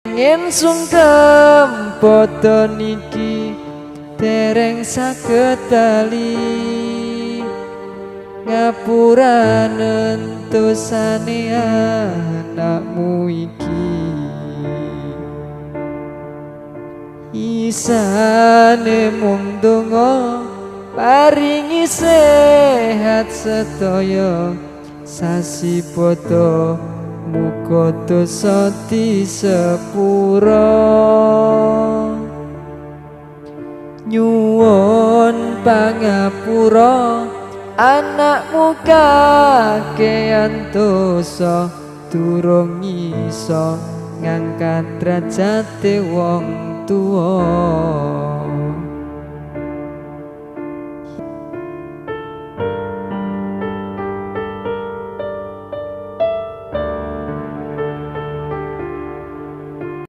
Pengen sungkem padha niki dereng saged bali, ngapuranen dosane anakmu iki. Isane mung donga paringi sehat sedaya, sasi padha muga dosa disepura. Nyuwun pangapura anakmu kakean dosa, durung iso ngangkat derajate wong tuwa.